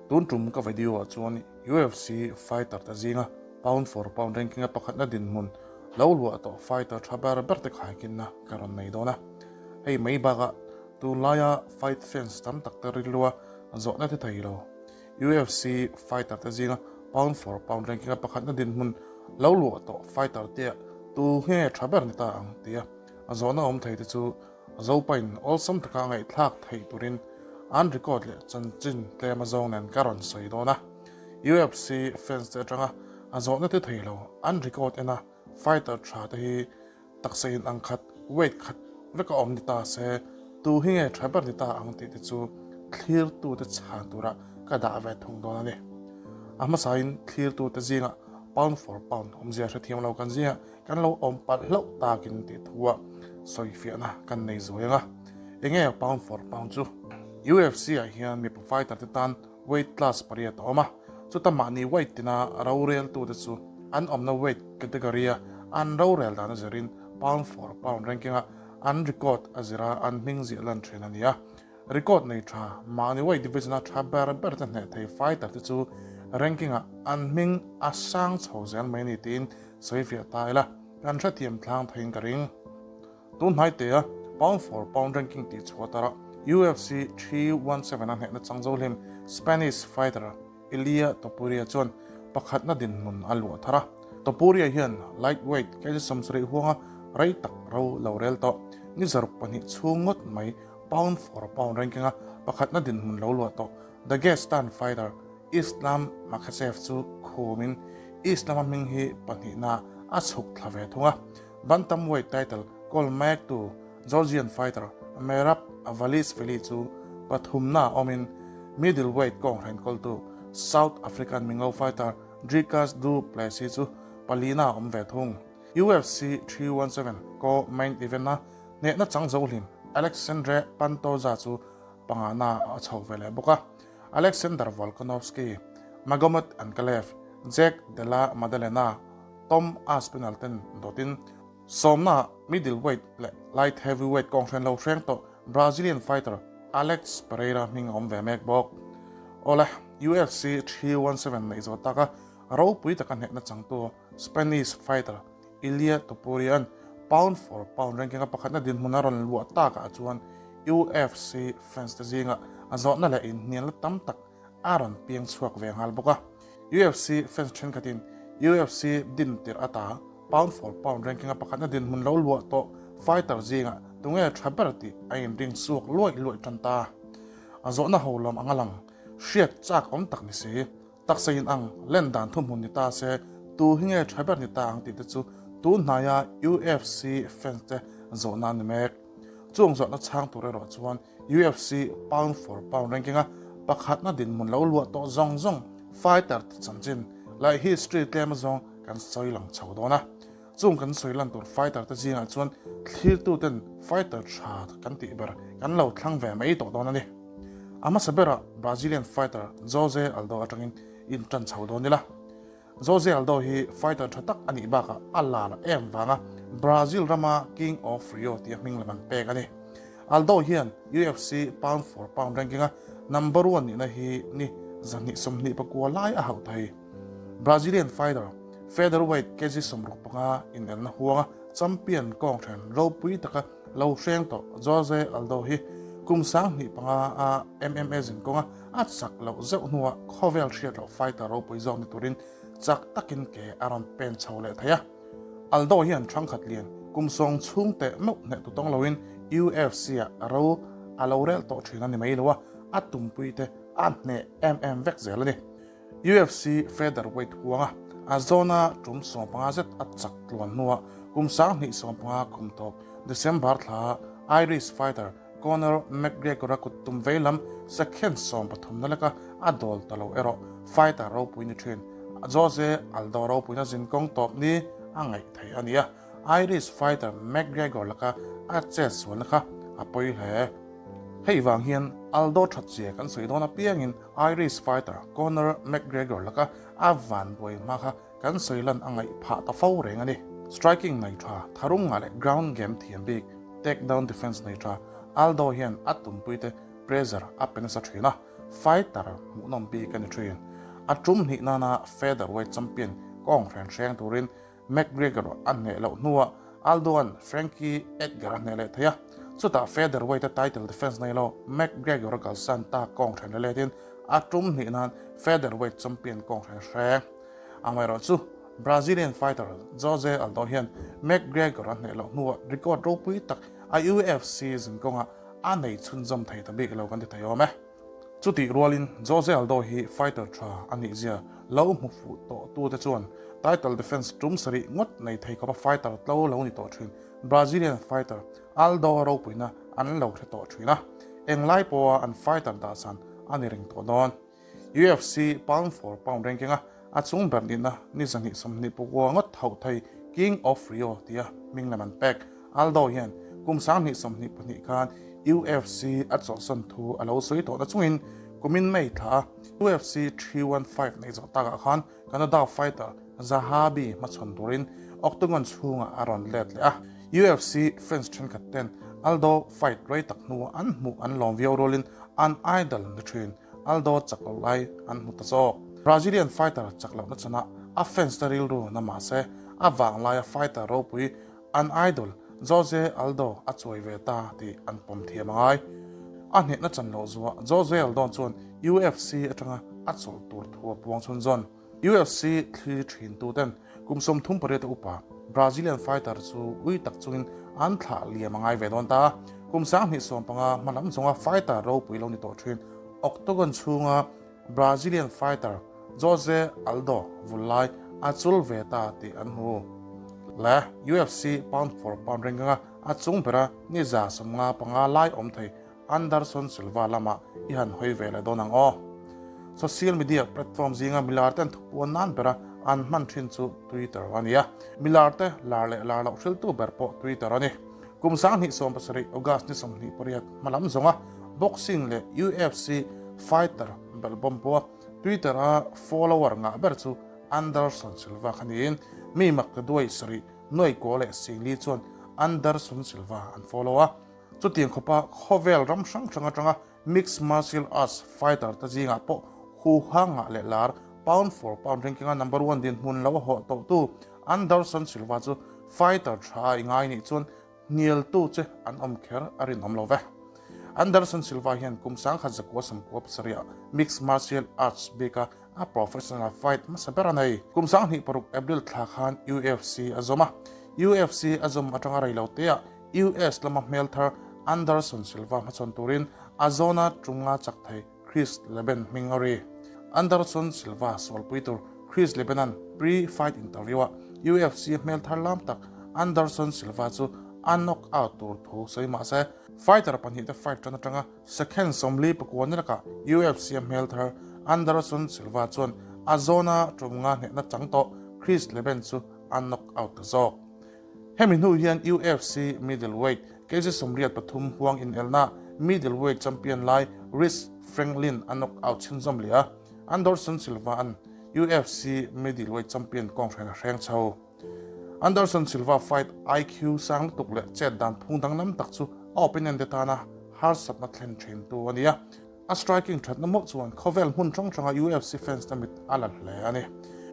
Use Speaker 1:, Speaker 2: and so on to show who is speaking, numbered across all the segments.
Speaker 1: Tun tum ka video ah chuan UFC fighter te zinga pound for pound ranking a pakhatna dinhmun lo luah tawh fighter tha ber ber te khaikinna ka rawn nei dawn a. Hei mai bakah tunlaia fight fans tam tak te rilrua zawhna te thei lo UFC fighter te zinga pound for pound ranking a pakhatna dinhmun lo luah tawh fighter te ah tu nge tha ber ni ta ang tia zawhna awm thei te chu Zopain awlsam taka ngaihthlak theih turin an record leh chanchin tlem a zawng nen ka rawn sawi dawn a. UFC fans te atanga a zawhna te thei lo an record en a fighter tha te hi taksa in ang khat weight khat vek a awm ni ta se tu hi nge tha ber ni ta ang tih te chu thlirtute chhan tura ka dah ve thung dawn a ni. A hmasain thlirtute zingah pound for pound awmzia hrethiam lo kan zingah Kan lo awm palh hlauh takin tih thu ah sawifiahna kan nei zuai ang a, enge pound for pound chu? UFC ah hian mipa fighter te tan weight class pariat a awm a, chuta mahni weight tina roreltu te chu an awmna weight category a an rorel dan a zirin pound for pound ranking ah an record a zira an hming ziah lan thin a ni a. Record nei tha, mahni weight division a tha ber ber te hneh thei fighter te chu ranking ah an hming a sang chho zel mai a ni tiin Sawifiah ta ila, kan hrethiam tlang theiin ka ring. Tun hnaite a pound for pound ranking tih chhuah tara UFC 317 a hnehna chang zo hlim Spanish fighter Ilia Topuria chuan pakhatna dinhmun a luah thar a. Topuria hian lightweight kg 70 huanga rei tak ro lo rel tawh. Ni 62 chhung ngawt mai pound for pound ranking a pakhatna dinhmun lo luah tawh Dagestan fighter Islam Makhachev chu khumin Islam-a hming hi pahnihna a chhuk thla ve thung a. Bantamweight title kawl mektu Georgian fighter Merab Dvalishvili chu pathumna awmin middleweight kawnghren kawltu South African mingo fighter Dricus du Plessis chu palina a awm ve thung. UFC 317 co-main event-a hnehna chang zo hlim Alexandre Pantoja chu pangana a chho ve leh bawk a. Alexander Volkanovski, Magomed Ankalaev, Jack Della Maddalena, Tom Aspinall ten dawtin sawmna middleweight leh light heavyweight kawnghren lo hreng tawh Brazilian fighter Alex Pereira hming a awm ve mek bawk. Awle, UFC 317 neih zawh taka ropui taka hnehna changtu Spanish fighter Ilia Topuria-a'n pound for pound ranking a pakhatna dinhmun a rawn luah takah chuan UFC fans te zingah a zawhna leh inhnialna tam tak a rawn piang chhuak ve nghal bawk a. UFC fans thenkhatin UFC din tirh ata pound for pound ranking a pakhatna dinhmun lo luah tawh fighter zingah tunge tha ber tih a inring chhuak luaih luaih tan ta. A zawhna ho lawm anga lang hriat chak awm tak ni si. Taksa in ang len dan thuhmun ni ta se, tu hi nge tha ber ni ta ang tih te chu tun hnaia UFC fans te zawhna a ni mek. Chung zawhna chhang tur erawh chuan UFC pound for pound ranking a pakhatna dinhmun lo luah tawh zawng zawng fighter te chanchin leh history tlem azawng kan sawi lang chho dawn a. Chung kan sawi lan tur fighter te zingah chuan thlirtu ten fighter tha kan tih ber kan lo thlang ve mai tawh dawn a ni. A hmasa berah Brazilian fighter Jose Aldo atangin in tan chho dawn ila. Jose Aldo hi fighter tha tak a nih bakah a lar em vanga Brazil rama King of Rio tia hming lam an pek a ni. Aldo hian UFC pound for pound ranking a number one nihna hi ni 224 lai a hauh thei. Brazilian fighter featherweight kg 65 inelna huanga champion kawnghren ropui taka lo hreng tawh Jose Aldo hi kum 25 a MMA zinkawnga a chak loh zeuh hnuah khawvel hriat loh fighter ropui zawk ni turin chak takin ke a rawn pen chho leh thei a. Aldo hian thangkhat lian kum sawng chhung teh meuh hneh tu tawng loin UFC ah ro a lo rel tawh thin a ni mai lo a, a tumpui te a hneh em em vek zel a ni. UFC featherweight huanga a zawna tum 15 zet a chak tluan hnuah kum 2015 kum tawp December thla Irish fighter Conor McGregor-a kut tum vei lam second 13 na leka a dawl ta lo erawh fighter ropui ni thin Jose Aldo ropuina zinkawng tawp ni a ngaih theih a ni a. Irish fighter McGregor laka a chet sualna kha a pawi hle. Hei vang hian Aldo thatzia kan sawi dawn apiangin Irish fighter Conor McGregor laka a van buai hma kha kan sawi lan a ngaih phah ta fo reng a ni. Striking nei tha, tharung ngah leh ground game thiam bik, takedown defense nei tha Aldo hian a tumpuite pressure a pe nasa thin a. fighter hmuhnawm bik a ni thin. A tum hnih nana featherweight champion kawng hren hreng turin McGregor a hneh loh hnuah Aldo-a'n Frankie Edgar a hneh leh thei a, chutah featherweight-a title defence nei lo McGregor a kalsan tak kawng hren la letin a tum hnih nan featherweight champion kawng hren hreng. Amaherawh chu Brazilian fighter Jose Aldo hian McGregor a hneh loh hnuah record ropui tak a UFC zinkawngah a nei chhunzawm thei ta bik lo kan ti thei awm e. Chutih rualin Jose Aldo hi fighter tha a nih zia lo hmu fuh tawh tute chuan title defence tum sarih ngawt nei thei khawpa fighter tlo lo ni tawh thin Brazilian fighter Aldo ropuina an lo hre tawh thin a, englai pawha an fighter dahsan a ni reng tawh dawn. UFC pound for pound ranking a a chung ber nihna ni 224 ngawt hauh thei King of Rio tia hming lam an pek. Aldo hian kum 2022 khan UFC a chawlhsawn thu a lo sawi tawh na chungin kumin May thla a UFC 315 nei zawh takah khan Canada fighter Zahabi hmachhawn turin octagon chhungah a rawn let leh a. UFC fans thenkhat ten Aldo fight rei tak hnuah an hmuh an lawm viau rualin an idol ni thin. Aldo chak loh lai an hmu ta zawk. Brazilian fighter chak lohna chana a fans te rilru na mah se, a vang laia fighter ropui an idol Jose Aldo a chuai ve ta tih an pawm thiam a ngai. A hnehna chan loh zuah Jose Aldo chuan UFC atanga a chawlh tur thu a puang chhunzawn. UFC thli thin tu ten kum 38 a upa Brazilian fighter chu ui tak chungin an thlah liam a ngai ve dawn ta. Kum 2015 hma lam zawnga fighter ropui lo ni tawh thin Octagon chhunga Brazilian fighter Jose Aldo vul lai a chul ve ta tih an hmu. Le UFC pound for pound renganga a chung bera ni 155 lai awm thei Anderson Silva lamah i han hawi ve leh dawn ang aw. Social media platform zinga milar ten thupuan nan bera an hman thin chu Twitter a ni a. Milar te lar leh lar loh hriltu ber pawh Twitter a ni. Kum 2017 August ni 28 hma lam zawnga boxing leh UFC fighter belhbawm pawha Twitter a follower ngah ber chu Anderson Silva kha niin mi mak ta duai sarih nuai kaw leh singli chuan Anderson Silva an follow a. Chutiang khawpa khawvel ram hrang hrang atanga mixed martial arts fighter te zingah pawh huhangah leh lar pound for pound ranking a number one dinhmun lo hawh tawhtu Anderson Silva chu fighter tha a i ngai nih chuan hnialtu che an awm kher a rinawm lo ve. Anderson Silva hian kum 1997 ah mixed martial arts bika a professional fight hmasa ber a nei. Kum 2006 April thla khan UFC a zawm a, UFC a zawm atanga rei lo teah US lama hmel thar Anderson Silva hmachhawn turin a zawna tum nga chak thei Chris Leben hming a ri. Anderson Silva sualpui tur Chris Leben-a'n pre-fight interview-ah UFC hmel thar lam tak Anderson Silva chu a knock out tur thu sawi mah se, fighter pahnihte fight tan atanga second 44 ni lakah UFC hmel thar Anderson Silva chuan a zawna tum nga hnehna chang tawh Chris Leben chu a knock out ta zawk. Hemi hnu hian UFC middleweight kg 83 huang inelna middleweight champion lai Rich Franklin a knock out chhunzawm leh a, Anderson Silva-a'n UFC middleweight champion kawnghren a hreng chho. Anderson Silva fight IQ sang lutuk leh chet dan phung danglam tak chu a opponent te tana harsatna thlen thintu a ni a. A striking thatna mawlh chuan khawvel hmun hrang hranga UFC fans te mit a la hle a ni.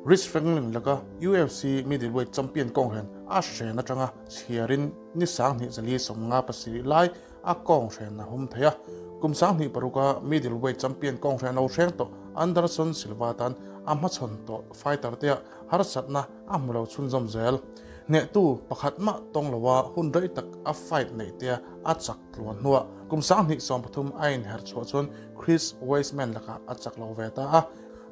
Speaker 1: Rich Franklin laka UFC middleweight champion kawnghren a hren atanga chhiarin ni 2457 lai a kawnghren a hum thei a. Kum 26 a middleweight champion kawnghren lo hreng tawh Anderson Silva tan a hmachhawn tawh fighter tea harsatna a hmu lo chhunzawm zel. Hnehtu pakhat mah tawng loa hun rei tak a fight neih tea a chak tluan hnuah kum 2013 a inher chhuah chuan Chris Weissman lakah a chak lo ve ta a.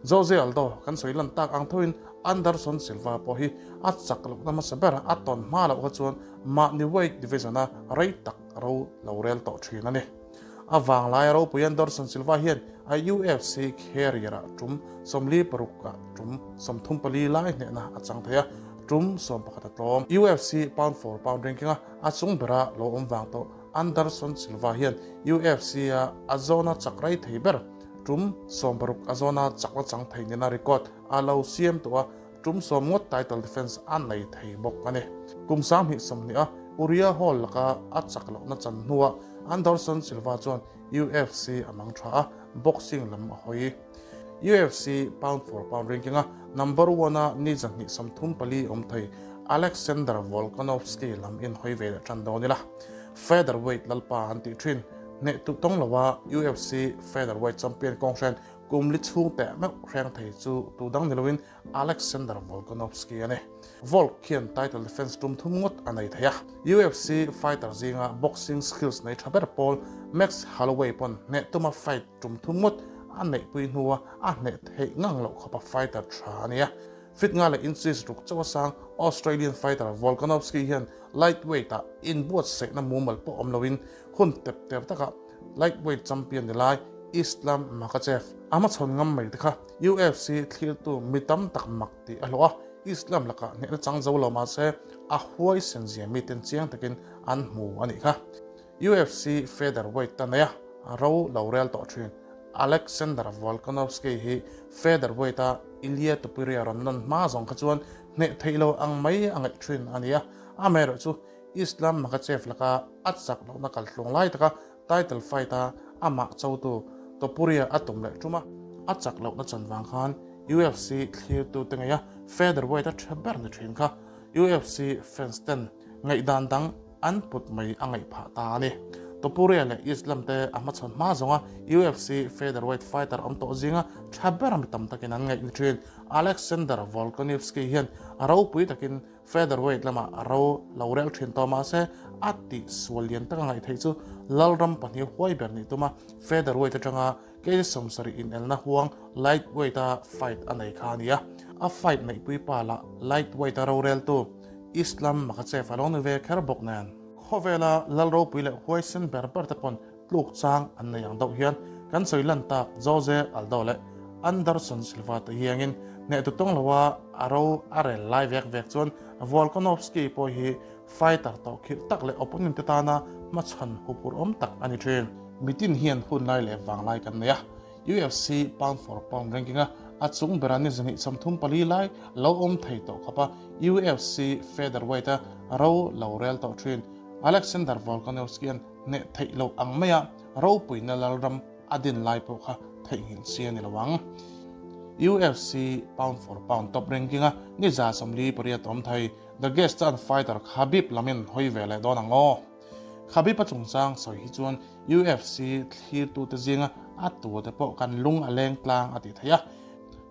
Speaker 1: Jose Aldo kan sawi lan tak ang thoin Anderson Silva pawh hi a chak lohna hmasa ber a tawn hma loh kha chuan mahni weight division-a rei tak ro lo rel tawh thin a ni. A vanglaia ropui Anderson Silva hian a UFC career-ah tum 46 ah tum 34 lai hnehna a chang thei a, tum 11 a tlawm. UFC pound for pound ranking-a a chung bera lo awm vang tawh Anderson Silva hian UFC-a a zawna chak rei thei ber tum 16 a zawna chakna chang thei nena record a lo siam tawh a, tum sawm ngawt title defence a nei thei bawk a ni. Kum 2020 a Uriah Hall laka a chak lohna chan hnuah Anderson Silva chuan UFC a mang tha a, boxing lam a hawi. UFC pound for pound ranking a number one a ni 234 awm thei Alexander Volkanovski lam in hawi ve leh tan dawn ila. Featherweight lalpa an tih thin hneh tuh tawng lo a UFC featherweight champion kawng hren kum li chhung teh meuh hreng thei chu tu dang ni loin Alexander Volkanovski a ni. Volk hian title defence tum thum ngawt a nei thei a. UFC fighter zinga boxing skills nei tha ber pawl Max Holloway pawn hneh tuma fight tum thum ngawt a neihpui hnua a hneh theih ngang loh khawpa fighter tha a ni a. Fit nga leh inches ruk chauh a sang Australian fighter Volkanovski hian lightweight ah inbuatsaihna mumal pawh awm loin hun tep tep takah lightweight champion ni lai Islam Makhachev a hmachhawn ngam mai te kha UFC thlirtu mi tam tak mak tih a hlawh a, Islam lakah hnehna chang zo lo mahse a huaisen zia miten chiang takin an hmu a nih kha. UFC featherweight ta nei a, ro lo rel tawh thin. Alexander Volkanovski hi featherweight a Ilia Topuria rawn lan hma zawng kha chuan hneh theih lo ang mai a ngaih thin a ni a, amaherawhchu Islam Makhachev laka a chak lohna kalthlung lai taka Title fight a amah chotu Topuria a tum leh tum a, a chak lohna chan vang khan UFC thlirtute ngei a featherweight a tha ber ni thin kha UFC fans ten ngaihdan dang an put mai a ngaih phah ta a ni. Topuria leh Islam te a hmachhawn hma zawnga UFC featherweight fighter awm tawh zinga tha ber mi tam takin an ngaih ni thin. Alexander Volkanovski hian a ropui takin Featherweight lamah a ro lo rel thin tawh mahse a tih sual lian taka ngaih theih chu Lalram pahnih huai ber nih tuma Featherweight atanga kg 70 inelna huang Lightweight a fight a nei kha a ni a. A fight neihpui pa lah Lightweight a roreltu Islam Makhachev a lo ni ve kher bawk nen. Khawvela Lal ropui leh huaisen ber ber te pawn tluk chang an nei ang deuh hian kan sawi lan tak Jose Aldo leh Anderson Silva te hiangin hnehtu tawng loa a ro a rel lai vek vek chuan Volkanovski pawh hi fighter tawh khirh tak leh opponent te tana hmachhawn huphurh awm tak a ni thin. Mitin hian hun lai leh vang lai kan nei a, UFC pound for pound ranking a a chung bera ni 234 lai lo awm thei tawh khawp a UFC featherweight a ro lo rel tawh thin Alexander Volkanovski-a'n Hneh theih loh ang maia ropuina lalram a din lai pawh kha theihnghilh si a ni lo ang. UFC pound for pound top ranking a ni 48 awm thei Dagestan fighter Khabib lamin hawi ve leh dawn ang aw. Khabib a chungchang sawi hi chuan UFC thlirtute zinga a tute pawh kan lung a leng tlang a tih theih a.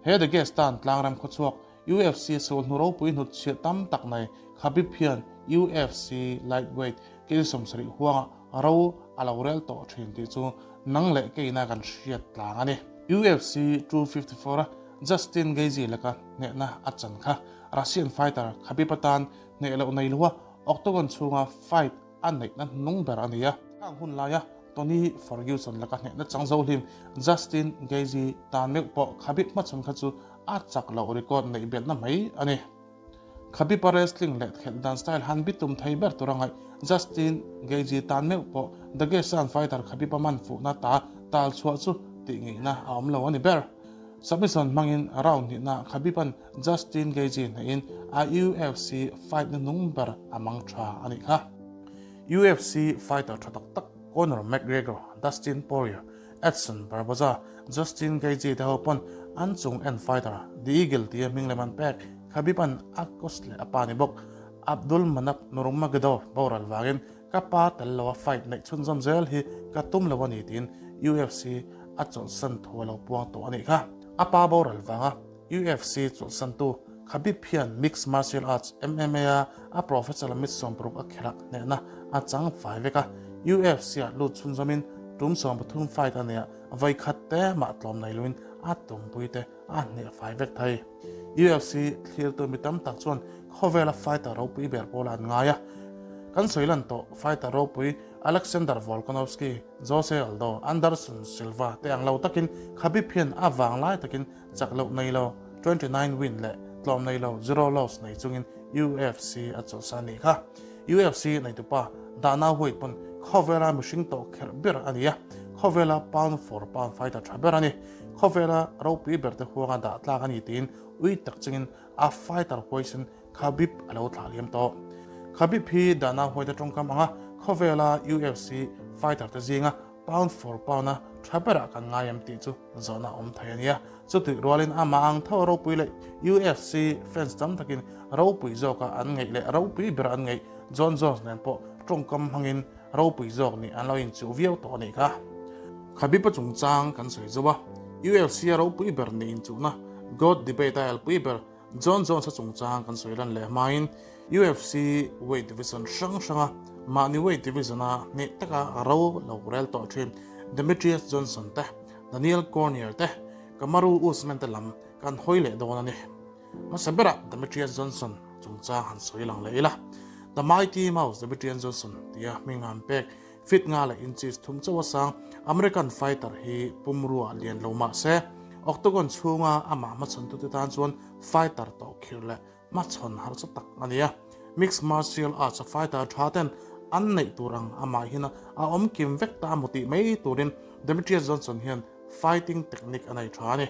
Speaker 1: He Dagestan tlangram khawchhuak UFC sulhnu ropui hnutchhiah tam tak nei Khabib hian UFC lightweight kil 70 huangah ro a lo rel tawh thin tih chu nang leh keina kan hriat tlang a ni. UFC 254 a Justin Gaethje laka hnehna a chan kha Russian fighter Khabib atan hneh loh nei loa octagon chhunga fight a neihna hnung ber a ni a. Khang hun laia Tony Ferguson laka hnehna chang zo hlim Justin Gaethje tan meuh pawh Khabib hmachhawn kha chu a chak loh record neih belhna mai a ni. Khabib a wrestling leh khelh dan style han bitum thei ber tur a ngaih Justin Gaethje tan meuh pawh Dagestan fighter Khabib a man fuhna ta tal chhuah chu tih ngeihna a awm lo a ni ber. Submission hmangin round hnihna Khabib an Justin Gaethje hnehin a UFC fight na nung ber a mang tha a nih kha. UFC fighter tha tak tak Conor McGregor, Dustin Poirier, Edson Barboza, Justin Gaethje te ho pawn an chung en fighter The Eagle tia hming lem an pek. Khabib an a coach leh a pa ni bawk. Abdul Manap Nurmagomedov boral vangin ka pa tel lo a fight neih chhunzawm zel hi ka tum lo a ni tiin UFC a chawlhsan thu a lo puang tawh a nih kha. A pa boral vanga UFC chawlhsantu Khabib hian Mixed Martial Arts, MMA, a a professional mit 60 a khelh ah hnehna a chang fai vek a. UFC-ah lut chhunzawmin tum 13 fight a nia, vawi khat te mah tlawm nei loin a tumpui te a hneh fai vek thei. UFC thlirtu mi tam tak chuan khawvela fighter ropui ber pawl an ngai a. Kan sawi lan tawh fighter ropui Alexander Volkanovski, Jose Aldo, Anderson Silva te ang lo takin Khabib hian a vanglai takin Chak loh nei lo, 29 win leh tlawm nei lo, zero loss nei chungin UFC a chawlhsan nih kha. UFC neitupa Dana White pawn khawvela mihring tawh kherh ber a ni a, khawvela pound for pound fighter tha ber a ni. Khawvela ropui ber te huanga dah tlak a ni tiin ui tak chungin a fighter huaisen Khabib a lo thlah liam tawh. Khabib hi Dana White-a tawngkam anga khawvela UFC fighter te zinga. pound for pound-a tha berah kan ngai em tih chu zawhna awm thei a nia. Chutih rualin amah ang tho ropui leh UFC fans tam takin ropui zawka an ngaih leh ropui ber an ngaih Jon Jones nen pawh tawngkam hmangin ropui zawk nih an lo inchuh viau tawh a nih kha. Khabib-a chungchang kan sawi zo a, UFC-a ropui ber nih inchuhna GOAT debate-a elpui ber Jon Jones-a chungchang kan sawi lan leh hmain UFC weight division hrang hranga mahni weight division-a hneh taka ro lo rel tawh thin Demetrious Johnson te, Daniel Cormier te, Kamaru Usman te lam kan hawi leh dawn a ni. Hmasa berah Demetrious Johnson chungchang han sawi lang leh ila. The Mighty Mouse Demetrious Johnson tia hming an pek fit nga leh inches thum chauh a sang American fighter hi pumrua lian lo mah se Octagon chhunga amah hmachhawntute tan chuan fighter tawh khirh leh hmachhawn harsa tak a ni a. Mixed martial arts a fighter tha ten an neih tur ang amah hian a awm kim vek ta emaw tih mai turin Demetrious Johnson hian fighting technique a nei tha a ni.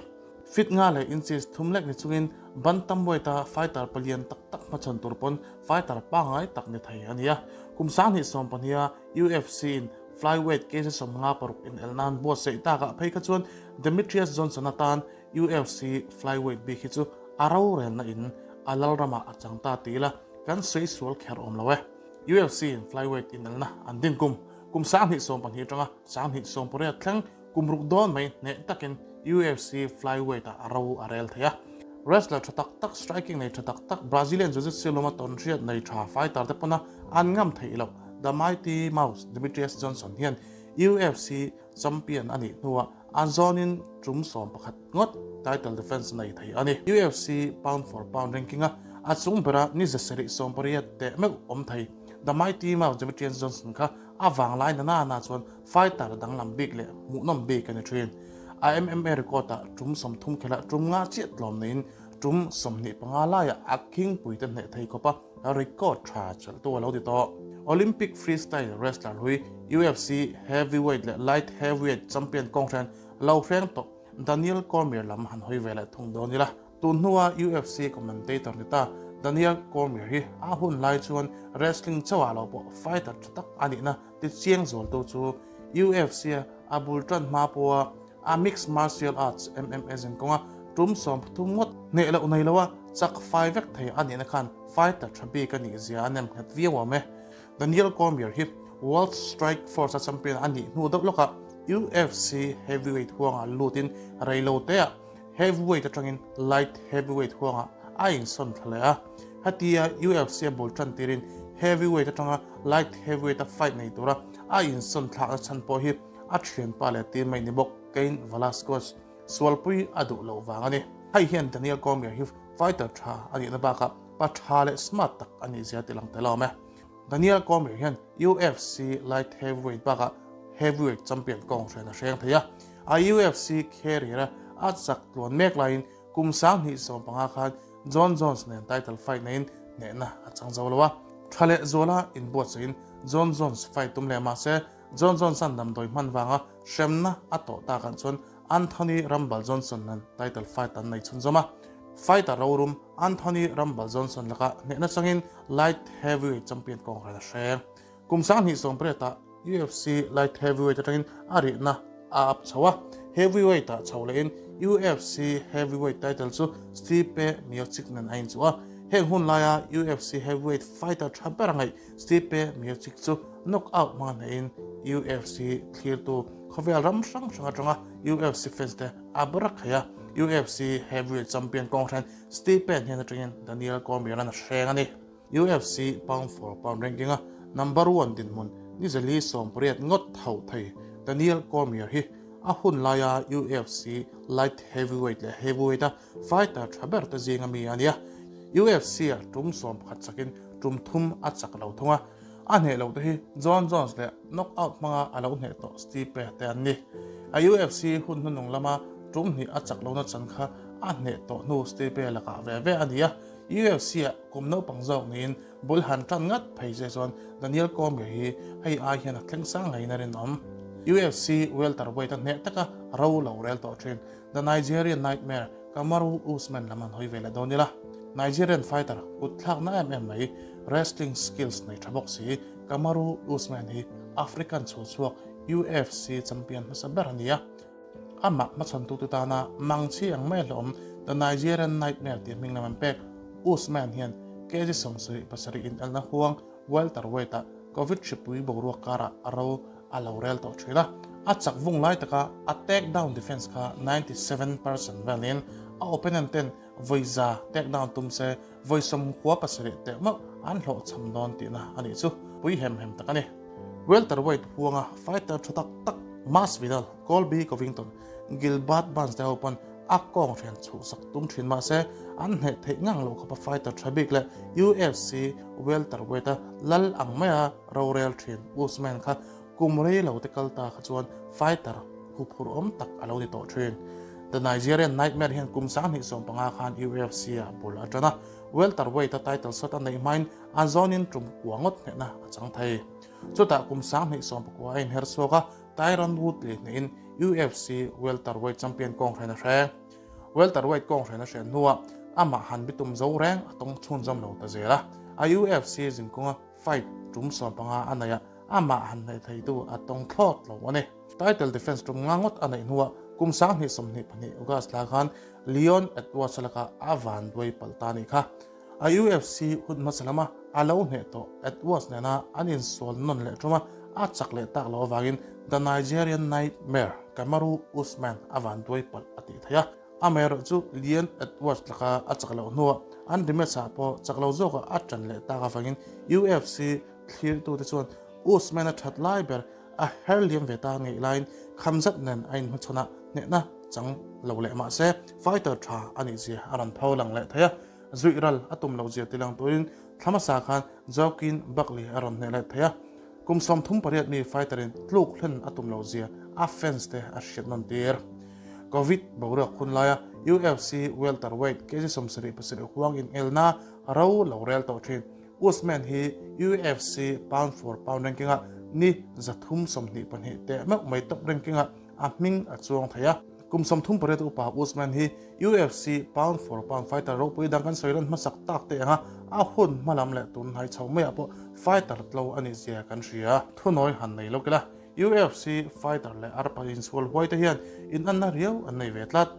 Speaker 1: Fit nga leh inches thum lek ni chungin bantamweight a fighter palian tak tak hmachhawn tur pawn fighter pangngai tak ni thei a ni a. Kum 2018 a UFC in flyweight kg 56 inel nan buatsaih takah phei kha chuan Demetrious Johnson atan UFC flyweight bik hi chu a rorelna in a lalramah a chang ta ti ila kan sawi sual kher awm lo e. UFC in flyweight inelna an din kum kum 2012 atanga 2018 thleng kum ruk dawn mai hneh takin UFC flyweight ah a ro a rel thei a. Wrestler tha tak tak, striking nei tha tak tak, Brazilian Jiu-Jitsu lama tawnhriat nei tha fighter te pawna an ngam theih loh The Mighty Mouse Demetrious Johnson hian UFC Champion a nih hnuah a zawnin tum 11 ngawt title defence nei thei a ni. UFC pound for pound ranking a a chung bera ni 780 teh meuh awm thei. The Mighty Mouse Demetrious Johnson kha a vanglai na na na chuan fighter danglam bik leh hmuhnawm bik a ni thin. A MMA record ah tum 30 khelh ah tum nga chiah tlawm neiin tum 25 laiah a khingpui te hneh thei khawp a. Record tha chelhtu a lo ti tawh. Olympic freestyle wrestler hlui UFC heavyweight leh light heavyweight champion kawnghren lo hreng tawh Daniel Cormier lam han hawi ve leh thung dawn ila. Tun hnua UFC commentator ni ta Daniel Cormier hi a hun lai chuan wrestling chauhah lo pawh fighter tha tak a nihna ti chiang zualtu chu UFC-a a bul tan hma pawha A mixed martial arts, MMA, zin kawnga tum 30 ngawt hneh loh nei loa chak fai vek thei a nihna khan fighter tha bik a nih zia a nem nghet viau awm e. Daniel Cormier hi World Strike Force a champion a nih hnu deuh lawkah UFC heavyweight huangah lutin reiloteah heavyweight atangin light heavyweight huangah a insawn thla leh a. Hetia UFC a bul tan tirin heavyweight atanga light heavyweight a fight nei tura a insawn thlakna chhan pawh hi A thianpa leh teammate ni bawk Cain Velasquez sualpui a duh loh vang a ni. Hei hian Daniel Cormier hi fighter tha a nihna bakah pa tha leh smart tak a nih zia ti lang tel a awm e. Daniel Cormier hian UFC light heavyweight bakah heavyweight champion kawng hren a hreng thei a. A UFC career a a chak tluan mek laiin kum 2015 khan Jon Jones nen title fight neiin hnehna a chang zo lo a. Tha leh zuala inbuatsaihin Jon Jones fight tum leh mahse Jon Johnson damdawi hman vanga hremna a tawh takah chuan Anthony Rumble Johnson nen title fight an nei chhunzawm a. Fighter rorum Anthony Rumble Johnson lakah hnehna changin light heavyweight champion kawnghren a hre. Kum 2018 ah UFC light heavyweight atangin a rihna a up chho a, heavyweight ah chho lehin UFC heavyweight title chu Stipe Miocic nen a inchuh a. Heng hun laia UFC heavyweight fighter tha ber a ngaih Stipe Miocic chu knockout hmanga hneihin UFC thlirtu khawvel ram hrang hrang atanga UFC fans te a ber a khaih a, UFC heavyweight champion kawnghren Stipe hnen atangin Daniel Cormier-a'n a hreng a ni. UFC pound for pound ranking a number one dinhmun ni 480 ngawt hauh thei Daniel Cormier hi a hun laia UFC light heavyweight leh heavyweight a fighter tha ber te zinga mi a ni a. UFC-ah tum 11 chakin tum thum a chak lo thung a. A hneh loh te hi Jon Jones leh knockout hmanga a lo hneh tawh Stipe te an ni. A UFC hun hnuhnung lama tum hnih a chak lohna chan kha a hneh tawh hnu Stipe lakah ve ve a ni a. UFC-ah kum naupang zawk niin bul han tan ngat phei che chuan Daniel Cormier hi hei ai hian a thleng sang ngeiin a rinawm. UFC welterweight a hneh taka ro lo rel tawh thin The Nigerian Nightmare Kamaru Usman lam han hawi ve leh dawn ila. Nigerian fighter kut thlakna em em mai, wrestling skills nei tha bawk si Kamaru Usman hi African chhul chhuak. UFC champion hmasa ber a ni a. Amah hmachhawntute tana mangchhi ang mai a hlawhawm The Nigerian Nightmare tih hming lam an pek. Usman hian kg 77 inelna huang welterweight-ah Covid hripui boruak karah a ro a lo rel tawh thin a. A chak vung lai taka a takedown defense kha 97 percent velin a opponent ten vawi za takedown tum se vawi 97 teh meuh an hlawhchham dawn tihna a nih chu pui hem hem tak a ni. Welterweight huanga fighter tha tak tak Masvidal, Colby Covington, Gilbert Burns te ho pawn a kawng hrian chhuhsak tum thin mah se an hneh theih ngang loh khawpa fighter tha bik leh UFC welterweight-a lal ang maia rorel thin Usman kha kum rei lo te kal ta kha chuan fighter huphurh awm tak a lo ni tawh thin. The Nigerian Nightmare hian kum 2015 khan UFC-ah bul a tan a, welterweight-a title shot a neih hmain a zawnin tum kua ngawt hnehna a chang thei. Chutah kum 2019 a inher chhuak a, Tyron Woodley hnehin UFC welterweight champion kawng hran a hre. Welterweight kawng hran a hriat hnuah amah han bitum zo reng a tawng chhunzawm lo ta zel a, a UFC zinkawnga fight tum 15 a neih a, amah han hnaih theitu a tawng thlawt lo a ni. Title defense tum nga ngawt a neih hnuah kum 2022 August thla khan Leon Edwards-a lakah a vanduai palh ta a nih kha. A UFC hun hmasa lama a lo hneh tawh Edwards nena an insual nawn leh ṭum a, a chak leh tak loh avangin The Nigerian Nightmare Kamaru Usman a vanduai palh a tih theih a. Amaherawhchu chu Leon Edwards laka a chak loh hnuah an rematch-ah pawh chak lo zawkah a ṭan leh tak avangin UFC thlirtute chuan Usman-a ṭhat lai ber a her liam ve ta ngeih laiin kham zat nen a inhmachhawn a, hnehna chang lo leh mah se fighter ṭha a nih zia a rawn pho lang leh thei a. Zuih ral a tum lo zia tilang turin thla hmasa khan Joaquin Buckley a rawn hneh let thei a, kum 38 mi fighter in tluk hlen a tum lo zia a fans te a hriat nawn tir. Covid boruak hun laia UFC welterweight kg 77 huang inelna ro lo rel tawh thin Usman hi UFC pound for pound ranking ah ni 322 teh meuh mai top ranking ah a hming a chuang thei a. Kum 38 upa Usman hi UFC pound for pound fighter ropui dang kan sawi lan hmasak tak teh ang a, a hun hmalam leh tun hnai chho maiah pawh fighter tlo a nih zia kan hria. Thunawi han nei lawk ila, UFC fighter leh arpa insual huai te hian inanna riau an nei ve tlat.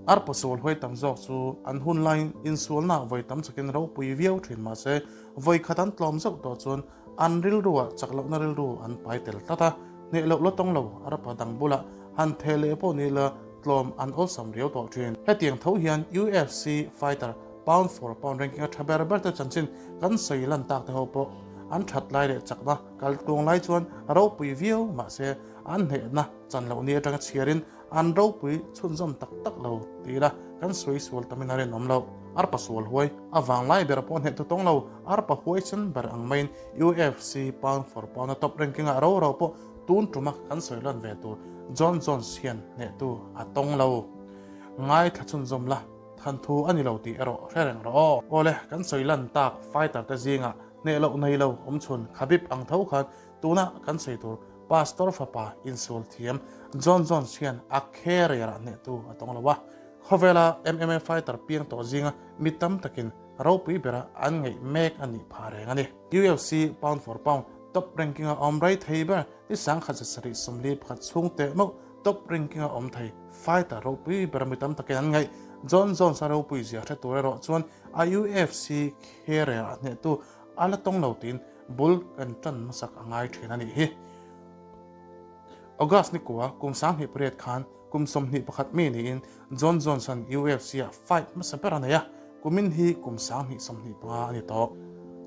Speaker 1: Arpa sual huai tam zawk chu an hun laiin insualnaah vawi tam chakin ropui viau thin mahse vawi khat an tlawm zauh tawh chuan An rilruah chak lohna rilru an pai tel tlat a, hneh loh la tawng lo a rapa dang bulah han theh leh pawh ni la tlawm an awlsam riau tawh thin. Hetiang tho hian UFC fighter pound for pound ranking a tha ber ber te chanchin kan sawi lan tak te ho pawh an that lai leh chakna kal tluang lai chuan ropui viau mahse an hnehna chan loh ni atanga chhiarin An ropui chhunzawm tak tak lo ti ila kan sawi sual tamin a rinawm lo. Arpa sual huai a vang lai ber pawh hneh tu tawng lo. Arpa huai sen ber ang maiin UFC pound for pound a top ranking ah ro ro pawh tun tuma kan sawi lan ve tur Jon Jones hian hnehtu a tawng lo. Ngaithla chhunzawm la than thu a ni lo tih erawh hre reng rawh aw. Awle kan sawi lan tak fighter te zingah hneh loh nei lo awm chhun Khabib ang tho khan Tuna kan sawi tur Pastor fapa insual thiam Jon Jones hian a career ah hnehtu a tawng lo a. Khawvela MMA fighter piang tawh zinga mi tam takin ropui bera an ngaih mek a nih phah reng a ni. UFC pound for pound top ranking a awm rei thei ber ni 1741 chhung teh meuh top ranking a awm thei fighter ropui bera mi tam takin an ngaih Jon Jones a ropui zia hre tur erawh chuan a UFC career ah hnehtu a la tawng lo tiin Bul kan tan hmasak a ngai thin a nih hi. August ni kua kum 2008 khan kum 21 mi niin Jon Jones-a'n UFC-ah fight hmasa ber a nei a, kumin hi kum 2025 a ni tawh.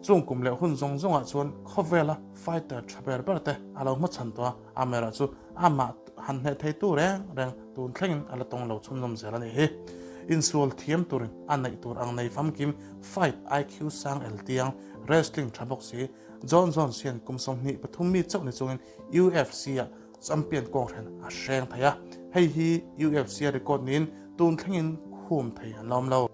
Speaker 1: Chung kum leh hun zawng zawngah chuan khawvela fighter tha ber ber te a lo hmachhan tawh a, amaherawh chu amah han hneh theitu reng reng tun thlengin a la tawng lo chhunzawm zel a nih hi. Insual thiam turin a neih tur ang nei famkim fight IQ sang el tiang Wrestling tha bawk si, Jon Jones hian kum 23 mi chauh ni chungin UFC-ah champion kawnghren a hreng thei a, hei hi UFC-a record niin tun thlengin khum thei an la awm lo.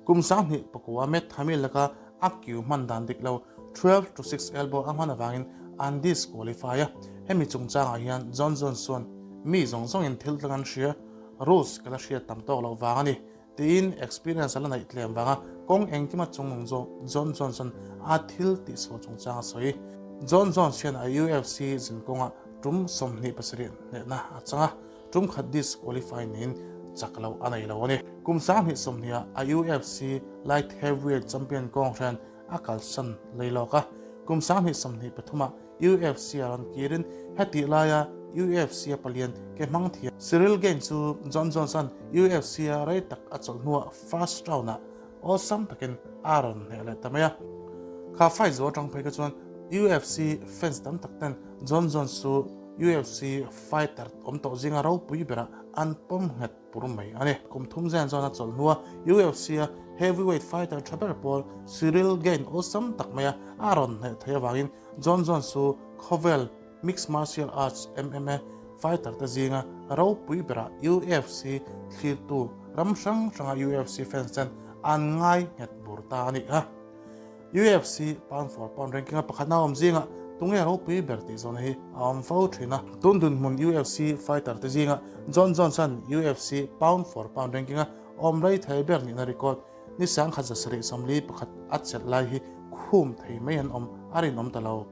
Speaker 1: Kum 2009 Matt Hamill laka a kiu hman dan dik lo 12-6 elbow a hman avangin an disqualify a, hemi chungchangah hian Jon Jones chuan mi zawng zawngin thil tlang an hria, rules ka la hriat tam tawk loh vang a ni. Tiin experience a la neih tlem vanga kawng engkima chungnung zawk Jon Jones-a'n a thil tihsual chungchang a sawi. Jon Jones hian a UFC zin kawngah Tum 27 hnehna a chang a, tum khat disqualify niin chak loh a nei lo a ni. Kum 2020 ah a UFC Light Heavyweight Champion kawng hran a kalsan lei lawk a, kum 2023 ah UFC a rawn kirin hetih laia UFC a palian ke hmang thiam Ciryl Gane chu Jon Jones-a'n UFC a rei tak a chawlh hnuah first round-ah awlsam takin a rawn hneh leh ta mai a. Kha fight zawh atang phei kha chuan UFC fans tam tak ten Jon Jones chu UFC fighter awm tawh zinga ropui berah an pawm nghet pur mai a ni. Kum thum zen zawn a chawlh hnua UFC a heavyweight fighter tha ber pawl Ciryl Gane awlsam tak maia a rawn hneh theih avangin Jon Jones chu khawvel Mixed Martial Arts, MMA, fighter te zinga ropui berah UFC thlirtu ram hrang hranga UFC fans ten an ngai nghet bur ta a ni a. UFC pound for pound ranking a pakhatna awm zingah tunge ropui ber tih zawhna hi a awm fo thin a. Tun dunhmun UFC fighter te zinga Jon Jones-a'n UFC pound for pound ranking a awm rei thei ber nihna record Ni 1771 a chelh lai hi khum thei mai an awm a rinawm ta lo.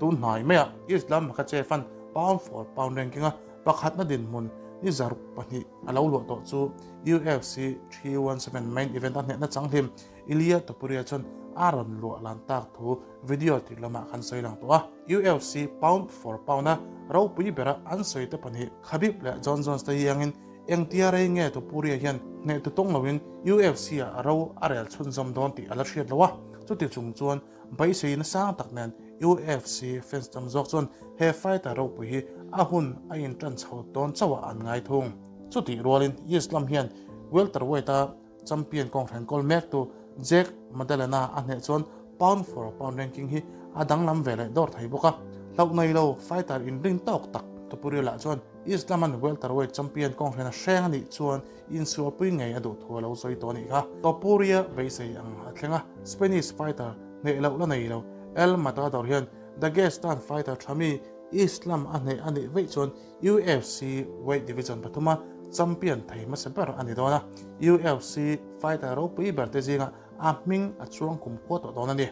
Speaker 1: Tun hnai maiah Islam Makhachev-a'n pound for pound ranking a pakhatna dinhmun ni 200 a lo luah tawh chu UFC 317 main event a hnehna changhlim Ilia Topuria chuan a rawn luah lan tak thu video tir lamah khan sawi lang tawh a. UFC pound for pound a ropui bera an sawi te pahnih Khabib leh Jon Jones te iangin Engtia rei nge Topuria hian hnehtu tawng loin UFC ah ro a rel chhunzawm dawn tih a la hriat lo a, chuti chung chuan beiseina sang tak nen UFC fans tam zawk chuan he fighter ropui hi a hun a intan chho dawn chauh ah an ngai thung. Chutih rualin Islam hian welterweight a Champion kawnghren kawl mektu Jack Maddalena a hneh chuan pound for pound ranking hi a danglam ve leh dawr thei bawk a. Hlauh nei lo fighter inring tawk tak Topuria chuan Islam-a'n welterweight champion kawnghren a hreng a nih chuan insualpui ngei a duh thu a lo sawi tawh a nih kha. Topuria beisei ang a thleng a, Spanish fighter hneh loh la nei lo El Matador hian Dagestan fighter tha mi Islam a hneh a nih veih chuan UFC weight division pathuma champion thei hmasa ber a ni dawn a, UFC fighter ropui ber te zingah a hming a chuang kum khua tawh dawn a ni.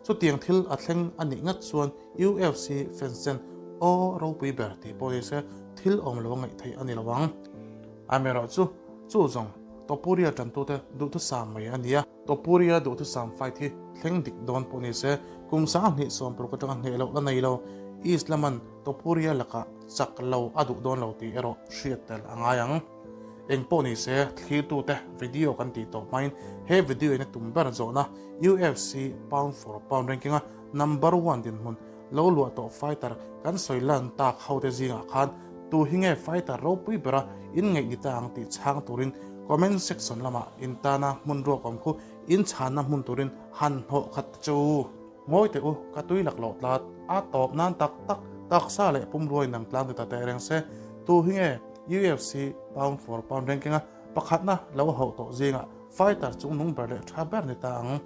Speaker 1: Chutiang thil a thleng a nih ngat chuan UFC fans ten aw ropui ber tih pawh ni se thil awm lo a ngaih theih a ni lo ang. Amaherawh chu, chu zawng Topuria tantute duhthusam mai a ni a. Topuria duhthusam fight hi thleng dik dawn pawh ni se, kum 2016 atanga hneh loh la nei lo, Islaman Topuria lakah chak lo a duh dawn lo tih erawh hriat tel a ngai ang. Eng pawh ni se, thlirtute video kan tih tawh hmain he video in a tum ber zawhna UFC pound for pound ranking a number one dinhmun lo luah tawh fighter kan sawi lan tak hote zingah khan tu hi nge fighter ropui bera in ngaih ni ta ang tih chhang turin comment section lamah in tana hmun ruak awm khu in chhanna hmun turin han hnawh khat ta che u. Ngawi teh u, ka tui lak loh tlat, a tawp nan tak tak taksa leh pumrua in ang tlang ti ta teh reng se, tu hi nge UFC pound for pound ranking a pakhatna lo hauh tawh zingah fighter chungnung ber leh tha ber ni ta ang.